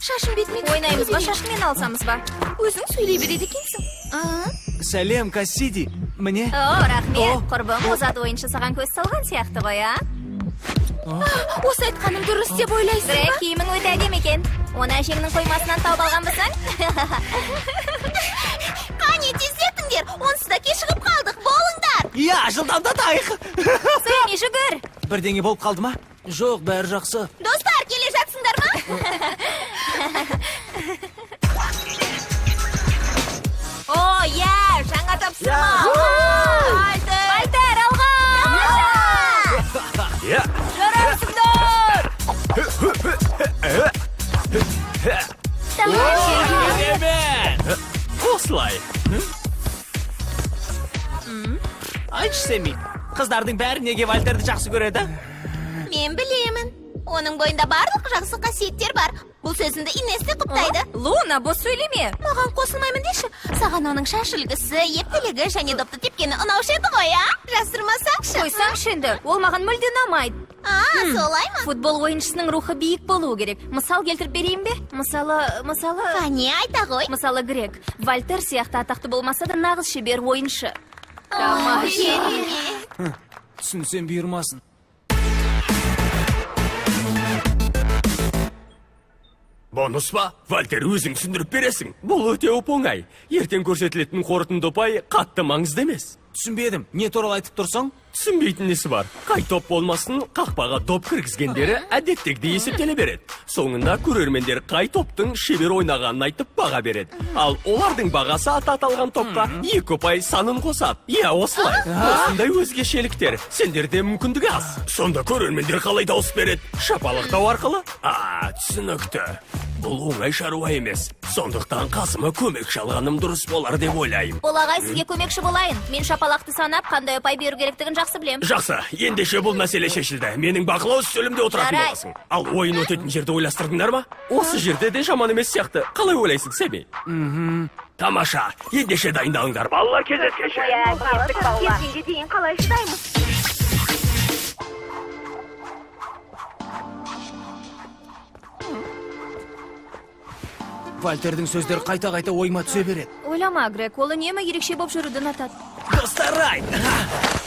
Шашым бетіме түсіп Ойнаймыз ба, кете береді. шашыңмен алысамыз ба? Өзің сөйлей береді екенсің. А? Сәлем, Кассиди. Міне. О, рахмет, О. құрбым. Озат ойыншы саған көз салған сияқты ғой, а? Осы айтқаным дұрыс деп ойлайсың Грег, ба? киімің өте әдемі екен. Оны әжеңнің қоймасынан тауып алғанбысың? Қане, тездетіңдер, онсыз да кешігіп қалдық, болыңдар. Иә, жылдамдатайық. Сэмми, жүгір! Бірдеңе болып қалды ма? Жоқ, бәрі жақсы. Достар, келе жатсыңдар ма? О, иә, жаңа тапсырма. Вальтер! Вальтер, алға! Иә. Жарайсыңдар! Керемет! Осылай. Айтшы, Сэмми, қыздардың бәрі неге Вальтерді жақсы көреді? Мен білемін. Оның бойында барлық жақсы қасиеттер бар. Бұл сөзімді Инес те құптайды. Луна, бос сөйлеме. Маған қосылмаймын деші. Саған оның шаш үлгісі, ептілігі және допты тепкені ұнаушы еді ғой, а? Жасырмасаңшы. Қойсаңшы енді, ол маған мүлде ұнамайды. А, солай ма? Футбол ойыншысының рухы биік болуы керек. Мысал келтіріп берейін бе? Мысалы, Қане, айта ғой. мысалы Грег. Вальтер сияқты атақты болмаса да нағыз шебер ойыншы. Тамаша. Керемет. Түсінсем бұйырмасын. Бонус па? Вальтер, өзің түсіндіріп бересің. Бұл өте оп-оңай. Ертең көрсетілетін қорытынды ұпай қатты маңызды емес. Түсінбедім. Не туралы айтып тұрсың? Түсінбейтін несі бар? Қай топ болмасын, қақпаға доп кіргізгендері әдеттегідей есептеле береді. Соңында көрермендер қай топтың шебер ойнағанын айтып баға береді. Ал олардың бағасы аты аталған топқа екі ұпай санын қосады. Иә, осылай. Осындай өзгешеліктер. Сендерде мүмкіндік аз. Сонда көрермендер қалай дауыс береді? Шапалақтау арқылы? А, түсінікті. Бұл оңай шаруа емес. Сондықтан қасыма көмекші алғаным дұрыс болар деп ойлаймын. Ол ағай, сізге көмекші болайын. Мен шапалақты санап, қандай ұпай беру керектігін жақсы білем. Жақсы, ендеше бұл мәселе шешілді. Менің бақылау үстелімде отыратын Жарай. боласың. Ал ойын өтетін жерді ойластырдыңдар ма? Осы жерде де жаман емес сияқты. Қалай ойлайсың, Сэмми? Тамаша, ендеше дайындалыңдар. Балалар, кездескенше. Ертеңге дейін қалай шыдаймыз? Вальтердің сөздері қайта-қайта ойыма түсе береді. Ойлама, Грег, ол үнемі ерекше болып жүруді ұнатады. Достар, ай!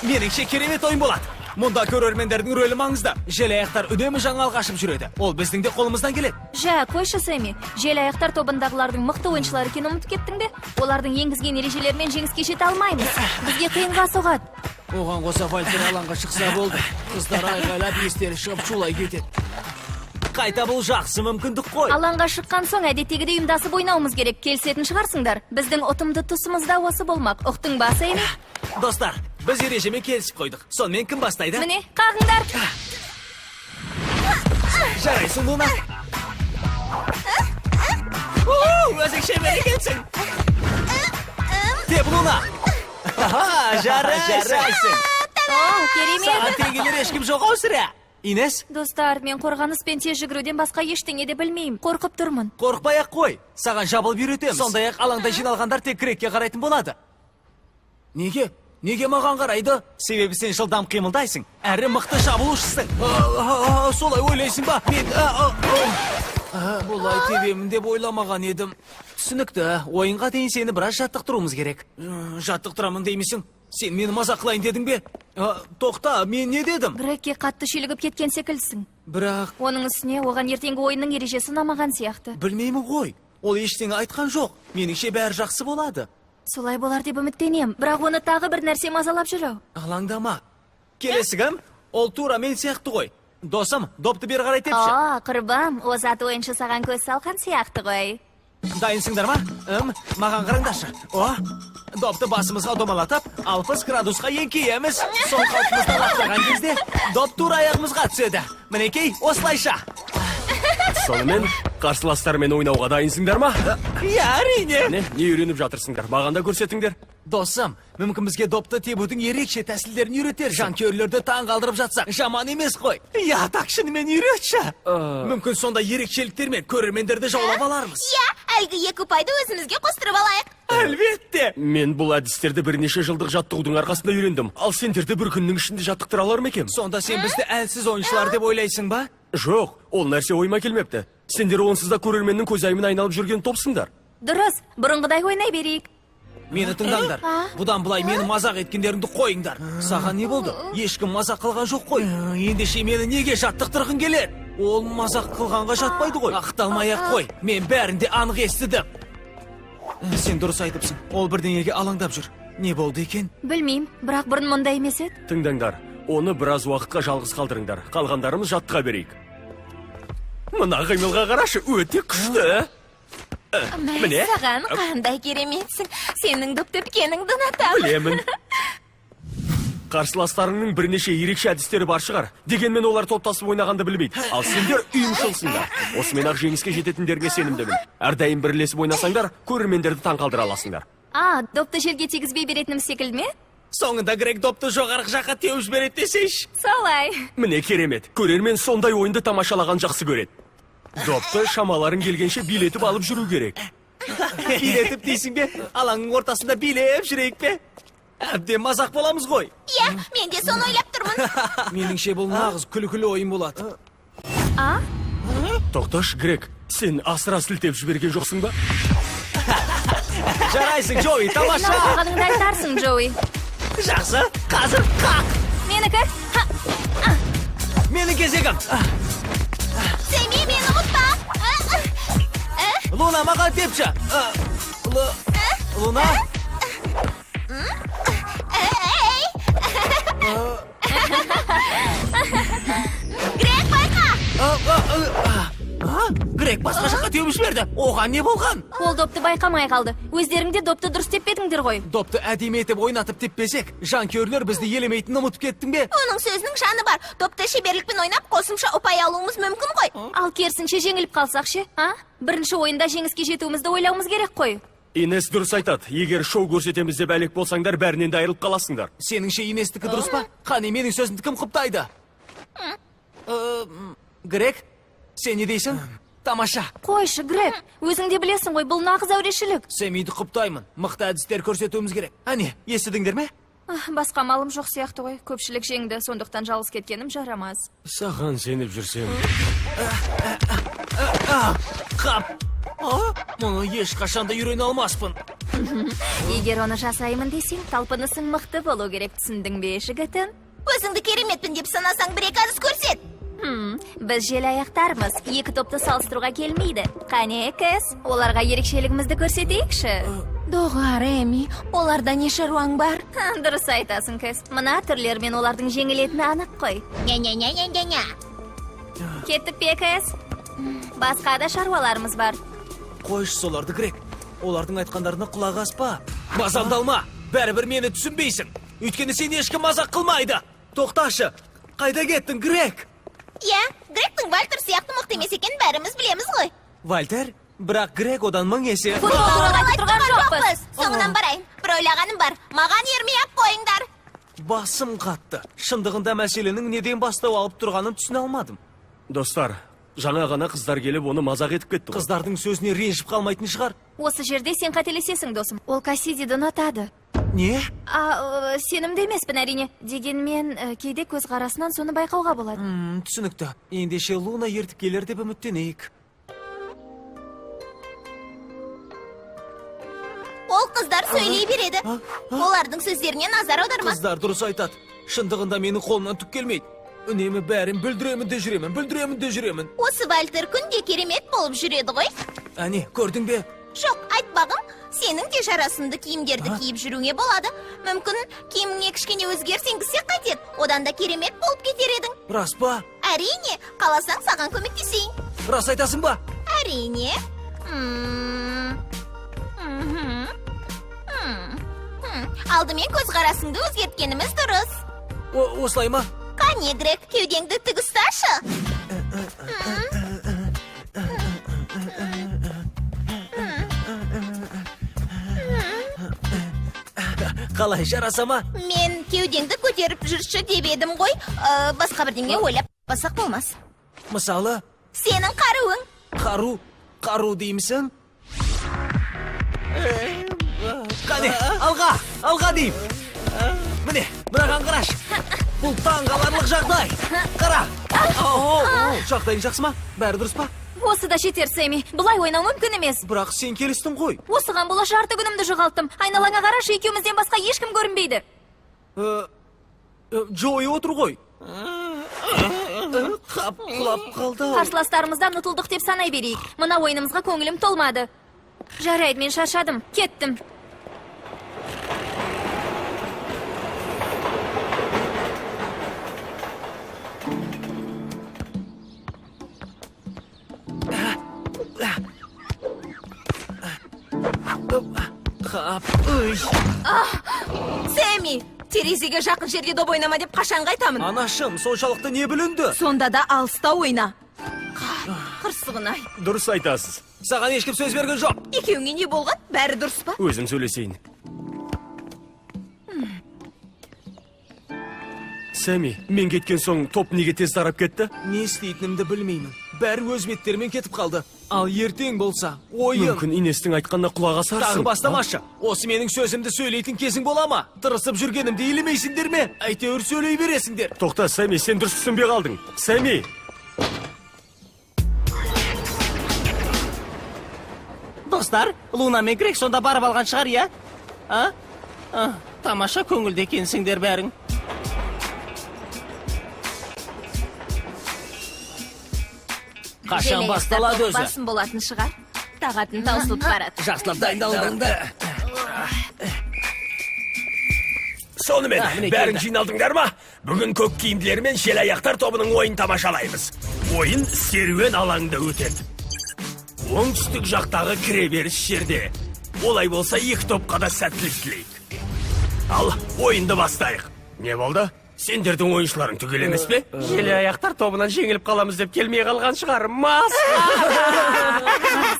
Меніңше, керемет ойын болады. Мұнда көрермендердің рөлі маңызды. Желаяқтар үнемі жаңалық ашып жүреді. Ол біздің де қолымыздан келеді. Жә, қойшы, Сэмми. Желаяқтар тобындағылардың мықты ойыншылар екенін ұмытып кеттің бе? Олардың енгізген ережелерімен жеңіске жете алмаймыз. Бізге қиынға соғады. Оған қоса Вальтер алаңға шықса болды. Қыздар айғайлап, естері шығып шулай кетеді. Қайта бұл жақсы мүмкіндік қой. Алаңға шыққан соң әдеттегідей ұйымдасып ойнауымыз керек. Келісетін шығарсыңдар. Біздің ұтымды тұсымыз да осы болмақ. Ұқтың ба, Сэмми? Достар, біз ережемен келісіп қойдық. Сонымен кім бастайды? Міне, қағыңдар. Жарайсың, Луна. Өзің шебер екенсің. Теп, Луна. Аха, жарайсың. О, керемет. Саған тең келер ешкім жоқ ау сірә. Инес, Достар, мен қорғаныс пен тез жүгіруден басқа ештеңе де білмеймін. Қорқып тұрмын. Қорықпай ақ қой. Саған жабылып үйретеміз. Сондай-ақ алаңда жиналғандар тек Грегке қарайтын болады. Неге? Неге маған қарайды? Себебі сен жылдам қимылдайсың, әрі мықты шабуылшысың. Солай ойлайсың ба? Мен бұлай тебемін деп ойламаған едім. Түсінікті. Ойынға дейін сені біраз жаттықтыруымыз керек. Жаттықтырамын деймісің? Сен мені мазақ қылайын дедің бе? Тоқта, мен не дедім? Грегке қатты шүйлігіп кеткен секілдісің. Бірақ Оның үстіне оған ертеңгі ойынның ережесі ұнамаған сияқты. Білмеймін ғой. Ол ештеңе айтқан жоқ. Меніңше, бәрі жақсы болады. Солай болар деп үміттенем, бірақ оны тағы бір нәрсе мазалап жүр ау. Алаңдама. Келесі кім? Ол тура мен сияқты ғой. Досым, допты бері қарай тепші. О, құрбым, озат ойыншы саған көз салған сияқты ғой. Дайынсыңдар ма? Маған қараңдаршы. О, допты басымызға домалатып, 60 градусқа еңкейеміз. Сол қалпымызда лақтырған кезде доп тура аяғымызға түседі. Мінекей, осылайша. Сонымен, қарсыластармен ойнауға дайынсыңдар ма? Иә, әрине. Не, не үйреніп жатырсыңдар? Маған да көрсетіңдер. Досым, мүмкін бізге допты тебудің ерекше тәсілдерін үйретер. Жанкүйерлерді таң қалдырып жатсақ, жаман емес қой. Иә, так шынымен үйретші. Мүмкін сондай ерекшеліктермен көрермендерді жаулап алармыз. Иә, әлгі екі ұпайды өзімізге қостырып алайық. Әлбетте. Мен бұл әдістерді бірнеше жылдық жаттығудың арқасында үйрендім. Ал сендерді бір күннің ішінде жаттықтыра алар ма екенмін? Сонда сен бізді әлсіз ойыншылар деп ойлайсың ба? Жоқ, ол нәрсе ойыма келмепті. Сендер онсыз да көрерменнің көзайымына айналып жүрген топсыңдар. Дұрыс, бұрынғыдай ойнай берейік. Мені тыңдаңдар. Бұдан былай мені мазақ еткендеріңді қойыңдар. Саған не болды? Ешкім мазақ қылған жоқ қой. Ендеше мені неге жаттықтырғың келеді? Ол мазақ қылғанға жатпайды ғой. Ақталмай-ақ қой. Мен бәрін де анық естідім. Сен дұрыс айтыпсың. Ол бірдеңеге алаңдап жүр. Не болды екен? Білмеймін, бірақ бұрын мұндай емес еді. Тыңдаңдар, оны біраз уақытқа жалғыз қалдырыңдар. Қалғандарымыз жаттыға берейік. Мына қимылға қарашы, өте күшті. Міне. Саған қандай кереметсің. Сенің доп тепкеніңді ұнатамын. Білемін. Қарсыластарыңның бірнеше ерекше әдістері бар шығар. Дегенмен олар топтасып ойнағанды білмейді. Ал сендер ұйымшылсыңдар. Осымен ақ жеңіске жететіндеріңе сенімдімін. Әрдайым бірлесіп ойнасаңдар, көрермендерді таңқалдыра аласыңдар. А, допты жерге тигізбей беретінім секілді ме? Соңында Грег допты жоғарғы жаққа теуіп жібереді десейші. Солай. Міне керемет. Көрермен сондай ойынды тамашалаған жақсы көреді. Допты шамаларың келгенше билетіп алып жүру керек. Билетіп дейсің бе? Алаңның ортасында билеп жүрейік пе? Әбден мазақ боламыз ғой. Иә, мен де соны ойлап тұрмын. Меніңше бұл нағыз күлкілі ойын болады. А? Тоқташ, Грег, сен асыра сілтеп жіберген жоқсың ба? Жарайсың, Джоуи, тамаша! Ұнап айтарсың, Джоуи. Жақсы, қазір қақ! Менікі. Ха. Менің кезегім. Сэмми, мені ұмытпа. Луна, маған тепші. Луна? Эй! Грег, байқа! Грег басқа жаққа теуіп жіберді. Оған не болған? Ол допты байқамай қалды. Өздерің де допты дұрыс теппедіңдер ғой. Допты әдемі етіп ойнатып теппесек, жанкүйерлер бізді елемейтінін ұмытып кеттің бе? Оның сөзінің жаны бар. Допты шеберлікпен ойнап, қосымша ұпай алуымыз мүмкін ғой. Ал керісінше жеңіліп қалсақ ше, а? Бірінші ойында жеңіске жетуімізді ойлауымыз керек қой. Инес дұрыс айтады. Егер шоу көрсетеміз деп әлек болсаңдар, бәрінен де айырылып қаласыңдар. Сеніңше Инестікі дұрыс па? Қане, менің сөзімді кім құптайды? Грег, сен не дейсің? Тамаша. Қойшы, Грег, өзің де білесің ғой, бұл нағыз әурешілік. Сэммиді құптаймын. Мықты әдістер көрсетуіміз керек. Әне, естідіңдер ме? Басқа малым жоқ сияқты ғой. Көпшілік жеңді, сондықтан жалғыз кеткенім жарамас. Саған сеніп жүрсем. Қап! Мұны ешқашан да үйрене алмаспын. Егер оны жасаймын десең, талпынысың мықты болу керек, түсіндің бе, жігітім? Өзіңді кереметпін деп санасаң, бір екі әдіс көрсет. Біз желаяқтармыз, екі топты салыстыруға келмейді. Қане, Кэс, оларға ерекшелігімізді көрсетейікші. Доғар, Эми, оларда не шаруаң бар? Дұрыс айтасың, Кэс. Мына түрлермен олардың жеңілетіні анық қой. Ня-ня-ня-ня-ня-ня. Кеттік пе, Кэс? Басқа да шаруаларымыз бар. Қойшы соларды, Грег. Олардың айтқандарына құлақ аспа. Мазамды алма. Бәрібір мені түсінбейсің. Өйткені сені ешкім мазақ қылмайды. Тоқташы. Қайда кеттің, Грег? Иә, Грегтің Вальтер сияқты мықты емес екенін бәріміз білеміз ғой. Вальтер? Бірақ Грег одан мың есе. Футбол туралы айтып тұрған жоқпыз. Соңынан барайын. Бір ойлағаным бар. Маған ермей-ақ қойыңдар. Басым қатты. Шындығында мәселенің неден бастау алып тұрғанын түсіне алмадым. Достар, жаңа ғана қыздар келіп оны мазақ етіп кетті ғой. Қыздардың сөзіне ренжіп қалмайтын шығар. Осы жерде сен қателесесің, досым. Ол Кассидиді ұнатады. Не? А, сенімді емеспін, әрине. Дегенмен, кейде көзқарасынан соны байқауға болады. Түсінікті. Ендеше Луна ертіп келер деп үміттенейік. Ол қыздар сөйлей береді. Олардың сөздеріне назар аударма. Қыздар дұрыс айтады. Шындығында менің қолымнан түк келмейді. Үнемі бәрін бүлдіремін де жүремін, бүлдіремін де жүремін. Осы Вальтер күнде керемет болып жүреді ғой. Әне, көрдің бе? Жоқ, айтпағым, сенің де жарасымды киімдерді киіп жүруіңе болады. Мүмкін киіміңе кішкене өзгеріс енгізсек қайтеді. Одан да керемет болып кетер едің. Рас па? Әрине, қаласаң саған көмектесейін. Рас айтасың ба? Әрине. Алдымен көзқарасыңды өзгерткеніміз дұрыс. Осылай ма? Қане, Грег, кеудеңді тік ұсташы. Қалай, жараса ма? Мен кеудеңді көтеріп жүрші деп едім ғой. Басқа бірдеңе ойлап басақ болмас. Мысалы? Сенің қаруың. Қару? Қару деймісің? Қане, алға, алға деймін. Міне, мынаған қарашы. Бұл таңғаларлық жағдай. Қара. Жағдайың жақсы ма? Бәрі дұрыс па? Осы да жетер, Сэмми. Бұлай ойнау мүмкін емес. Бірақ сен келістің ғой. Осыған бола жарты күнімді жоғалттым. Айналаңа қарашы, екеумізден басқа ешкім көрінбейді. Джои отыр ғой. Қап, құлап қалды. Қарсыластарымыздан ұтылдық деп санай берейік. Мына ойынымызға көңілім толмады. Жарайды, мен шаршадым. Кеттім. Қап, үй. Сэмми, терезеге жақын жерде доп ойнама деп қашанғы айтамын? Анашым, соншалықты не бүлінді? Сонда да алыста ойна. Қырсығын ай. Дұрыс айтасыз. Саған ешкім сөз берген жоқ. Екеуіңе не болған? Бәрі дұрыс па? Өзім сөйлесейін. Сэмми, мен кеткен соң топ неге тез тарап кетті? Не істейтінімді білмеймін. Бәрі өз беттерімен кетіп қалды. Ал ертең болса, ойын. Мүмкін Инестің айтқанына құлақ асарсың. Тағы бастамашы. Осы менің сөзімді сөйлейтін кезің бола ма? Тырысып жүргенімді елемейсіңдер ме? Әйтеуір сөйлей бересіңдер. Тоқта, Сэмми, сен дұрыс түсінбей қалдың. Сэмми! Достар, Луна мен Грег сонда барып алған шығар, иә? А? Тамаша көңілді екенсіңдер бәрің. Қашан басталады өзі? Басым болатын шығар. Тағатын таусылып барады. Жақсылап дайындалыңдар. Сонымен, Міне бәрің келді. жиналдыңдар ма? Бүгін көк киімділер мен желаяқтар тобының ойын тамашалаймыз. Ойын серуен алаңында өтеді. Оңтүстік жақтағы кіреберіс жерде. Олай болса, екі топқа да сәттілік тілейік. Ал, ойынды бастайық. Не болды? Сендердің ойыншыларың түгел емес пе? Желаяқтар тобынан жеңіліп қаламыз деп келмей қалған шығар. Мас!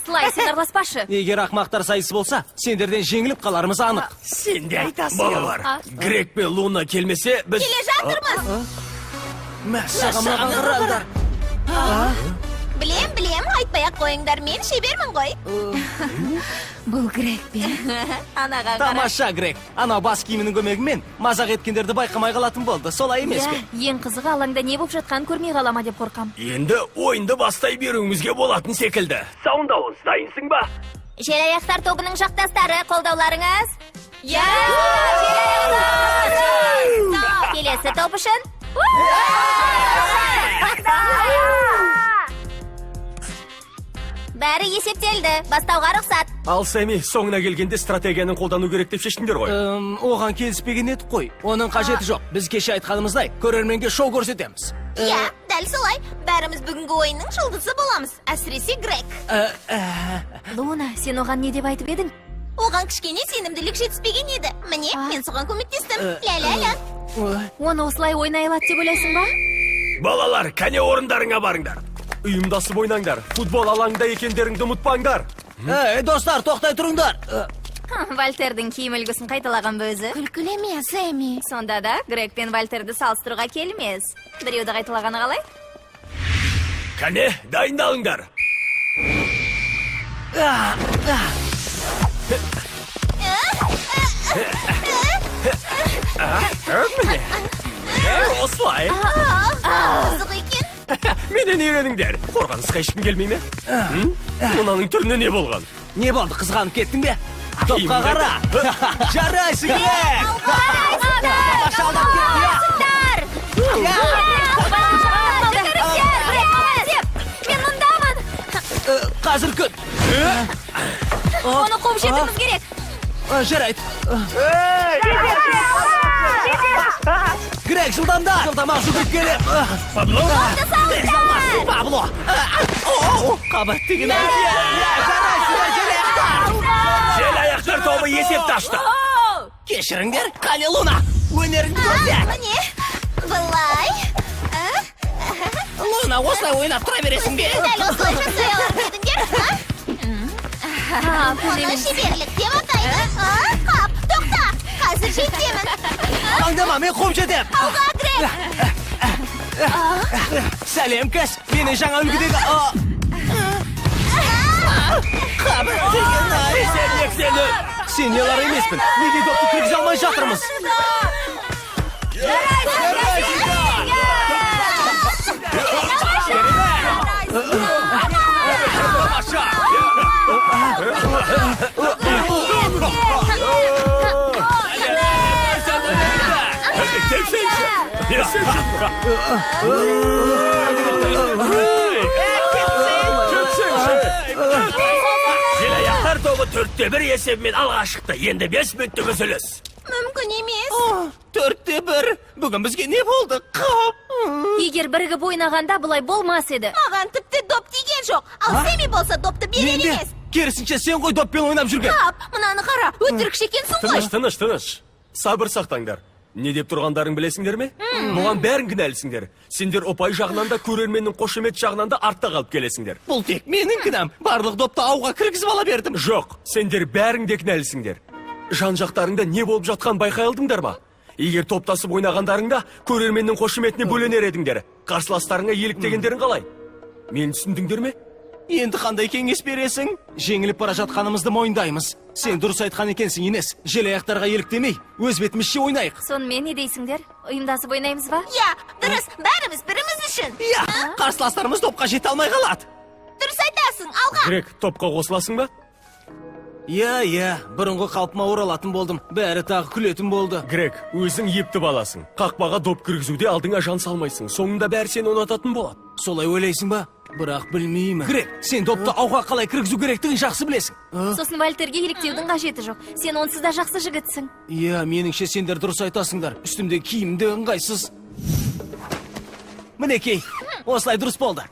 Слай, сен араласпашы. Егер ақмақтар сайысы болса, сендерден жеңіліп қаларымыз анық. Сен де айтасың. Балалар, Грег пен Луна келмесе, біз... Келе жатырмыз. Мәссаған, мынаған қараңдар. Білем, білем, айтпай ақ қойыңдар, мен шебермін ғой. Бұл Грег пе? Анаға қара. Тамаша, Грег. Анау бас киімінің көмегімен мазақ еткендерді байқамай қалатын болды. Солай емес пе? Иә, ең қызығы алаңда не болып жатқанын көрмей қалама деп қорқам. Енді ойынды бастай беруімізге болатын секілді. Саундауыз, дайынсың ба? Желаяқтар тобының жақтастары, қолдауларыңыз. Иә! Келесі топ үшін. Бәрі есептелді. Бастауға рұқсат. Ал Сэмми, соңына келгенде стратегияны қолдану керек деп шештіңдер ғой. Оған келіспеген едік қой. Оның қажеті жоқ. Біз кеше айтқанымыздай, көрерменге шоу көрсетеміз. Иә, дәл солай. Бәріміз бүгінгі ойынның жұлдызы боламыз. Әсіресе Грег. Луна, сен оған не деп айтып едің? Оған кішкене сенімділік жетіспеген еді. Міне, мен соған көмектестім. Ля-ля-ля. Оны осылай ойнай алады деп ойлайсың ба? Балалар, кәне орындарыңа барыңдар. Ұйымдасып ойнаңдар. Футбол алаңында екендеріңді ұмытпаңдар. Ей, достар, тоқтай тұрыңдар. Вальтердің киім үлгісін қайталаған ба өзі? Күлкілі ме, Сэмми? Сонда да Грег пен Вальтерді салыстыруға келмес. Біреуді қайталағаны қалай? Кәне, дайындалыңдар. Міне. Осылай. Қызық екен. Менен үйреніңдер. Қорғанысқа ешкім келмей ме? Мынаның түріне не болған? Не болды, қызғанып кеттің бе? Топқа қара. Жарайсың, Грег! Тамаша алдап кетті, иә. Мен мұндамын. Қазір күт. Оны қуып жетуіміз керек. Жарайды. Грег, жылдамда! Жылдамақ жүгіріп келем. Пабло? Пабло! Қабат деген ай. Жарайсыңдар, желаяқтар! Желаяқтар тобы есепті ашты. Кешіріңдер, қане Луна, өнеріңді көрсет. Міне, былай. Луна, осылай ойнап тұра бересің бе? Дәл осылай жасай алар едіңдер, а? Мұны шеберлік деп атайды. Қап, тоқта, қазір жетемін. Таңдама, мен қуып жетем. Алға, Грег! Сәлем, Кэс, менің жаңа үлгідегі... Қабат деген ай. Сені. Сен емеспін. Неге допты кіргізе алмай жатырмыз? Жарайсыңдар! Желаяқтар тобы 4-1 есебімен алға шықты. Енді 5 минуттық үзіліс. Мүмкін емес. 4-1. Бүгін бізге не болды? Қап. Егер бірігіп ойнағанда бұлай болмас еді. Маған тіпті доп тиген жоқ. Ал Сэмми болса допты берер Мен де. емес. Керісінше сен ғой доппен ойнап жүрген. Қап, мынаны қара, өтірікші екенсің ғой. Тыныш, тыныш, тыныш. Сабыр сақтаңдар. Не деп тұрғандарың білесіңдер ме? Бұған бәрін кінәлісіңдер. Сендер ұпай жағынан да, көрерменнің қошемет жағынан да артта қалып келесіңдер. Бұл тек менің кінәм. Барлық допты ауға кіргізіп ала бердім. Жоқ, сендер бәрің де кінәлісіңдер. Жан жақтарыңда не болып жатқан байқай алдыңдар ма? Егер топтасып ойнағандарыңда көрерменнің қошеметіне бөленер едіңдер. Қарсыластарыңа еліктегендерің қалай? Мені түсіндіңдер ме? Енді қандай кеңес бересің? Жеңіліп бара жатқанымызды мойындаймыз. Сен дұрыс айтқан екенсің, Инес. Желаяқтарға еліктемей, өз бетімізше ойнайық. Сонымен не дейсіңдер? Ұйымдасып ойнаймыз ба? Иә, дұрыс, бәріміз біріміз үшін. Иә, қарсыластарымыз допқа жете алмай қалады. Дұрыс айтасың, алға. Грек, топқа қосыласың ба? Иә, иә, бұрынғы қалпыма оралатын болдым. Бәрі тағы күлетін болды. Грек, өзің епті баласың. Қақпаға доп кіргізуде алдыңа жан салмайсың. Соңында бәрі сені ұнататын болады. Солай ойлайсың ба? Бірақ білмеймін. Грек, сен допты ауға қалай кіргізу керектігін жақсы білесің. Сосын Вальтерге еліктеудің қажеті жоқ. Сен онсыз да жақсы жігітсің. Иә, меніңше сендер дұрыс айтасыңдар. Үстімде киім де ыңғайсыз. Мінекей, осылай дұрыс болды.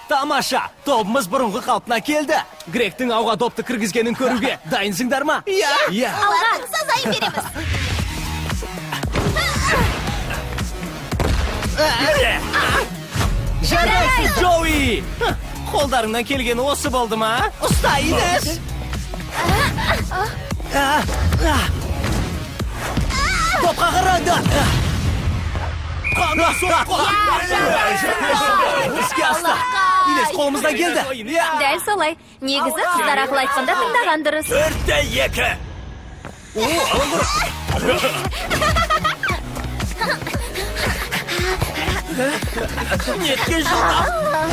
Тамаша, тобымыз бұрынғы қалпына келді. Гректің ауға допты кіргізгенін көруге дайынсыңдар ма? Иә. Иә. Олардың сазайын береміз. Жарайсың, Джоуи! Қолдарыңнан келгені осы болды ма? Ұста, Инес! Допқа қараңдар! Қандай соққы! Іске асты! Инес қолымыздан келді. Иә. Дәл солай. Негізі қыздар ақыл айтқанда тыңдаған дұрыс. 4-2. Неткен жылдам!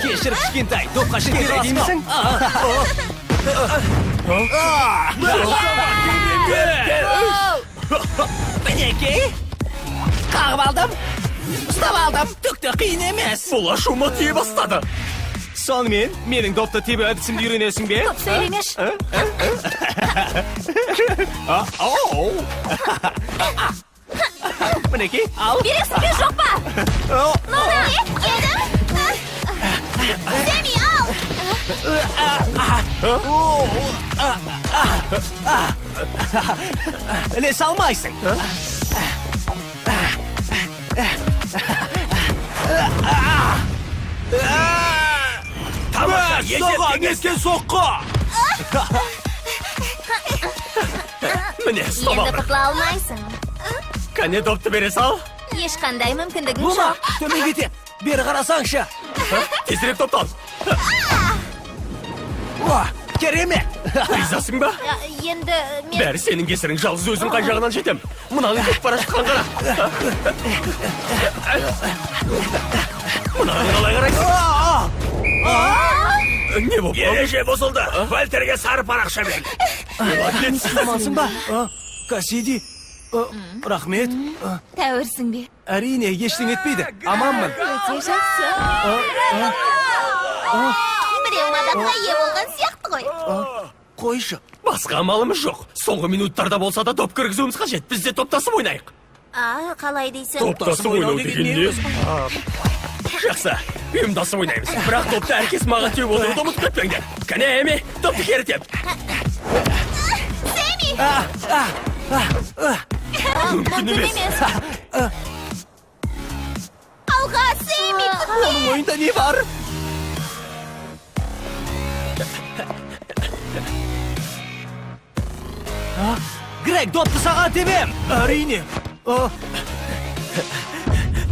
Кешір, кішкентай, допқа жетпей қаласың. Мінекей! Қағып алдым! Ұстап алдым! Түк те қиын емес! Бұл ашуыма тие бастады. Сонымен, менің допты тебу әдісімді үйренесің бе? Көп сөйлемеші. Мінекей, ал! Бересің бе, жоқ па? Келдім. Сэмми, ал. Ілесе алмайсың. Тамаша, есеп неткен соққы! Міне, ұстап Енді алдық. құтыла алмайсың. Кәне допты бере сал. Ешқандай мүмкіндігің Луна, жоқ. төменге теп. Бері қарасаңшы. Тезірек допты ал. Уа, керемет! Ризасың ба? Енді мен... Бәрі сенің кесірің, жалғыз өзім қай жағынан жетем. Мынаның кетіп бара жатқан қара. Мынаны қалай қарайсың? Не болып қалды? Ереже бұзылды. Вальтерге сары парақша берді. Амансың ба? Кассиди, рахмет. Тәуірсің бе? Әрине, ештеңе етпейді. Аманмын. Өте жақсы. Біреу мадаққа ие болған сияқты ғой. Қойшы. Басқа амалымыз жоқ. Соңғы минуттарда болса да доп кіргізуіміз қажет. Біз де топтасып ойнайық. Қалай дейсің? Топтасып ойнау деген не? Жақсы, ұйымдасып ойнаймыз. Бірақ допты әркез маған теуіп отыруды ұмытып кетпеңдер. Кәне, Эми, допты кері теп. Сэмми! Мүмкін емес. Алға, Сэмми, күтпе! Оның ойында не бар? Грег, допты саған тебем. Әрине.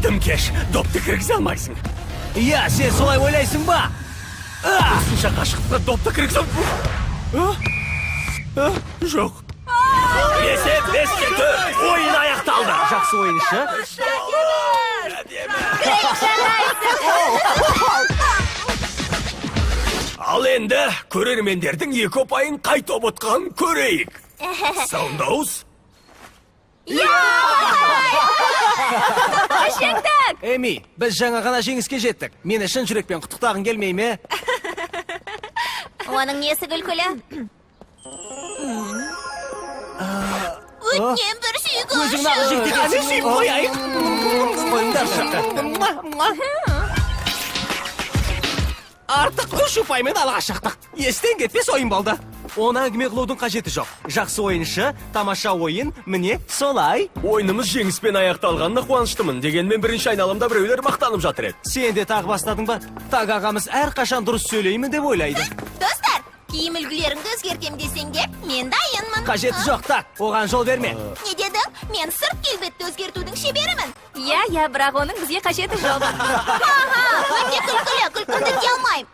Тым кеш, допты кіргізе алмайсың. Иә, сен солай ойлайсың ба? Осынша қашықтықта допты кіргізе... Жоқ. Есеп 5-4. Ойын аяқталды. Жақсы ойыншы. Ал енді көрермендердің екі ұпайын қай топ ұтқанын көрейік. Саундауыз. Иә! Жеңдік! Эми, біз жаңа ғана жеңіске жеттік. Мені шын жүрекпен құттықтағың келмей ме? Оның несі күлкілі? Өтінем, бір сүйгінші. Өзің нағыз жігіт Қане, екенсің. сүйіп қояйық. Қойыңдаршы. Муа, муа. Артық 3 ұпаймен алға шықтық. Естен кетпес ойын болды. Оны әңгіме қылудың қажеті жоқ. Жақсы ойыншы, тамаша ойын, міне солай. Ойынымыз жеңіспен аяқталғанына қуаныштымын. Дегенмен бірінші айналымда біреулер мақтанып жатыр еді. Сен де тағы бастадың ба? Так ағамыз әрқашан дұрыс сөйлеймін деп ойлайды. Достар, киім үлгілеріңді өзгертем десеңдер, мен дайынмын. Қажеті жоқ, так. Оған жол берме. Не дедің? Мен сырт келбетті өзгертудің шеберімін. Иә, иә, бірақ оның бізге қажеті жоқ. Аха, өте күлкілі, күлкімді тия алмаймын.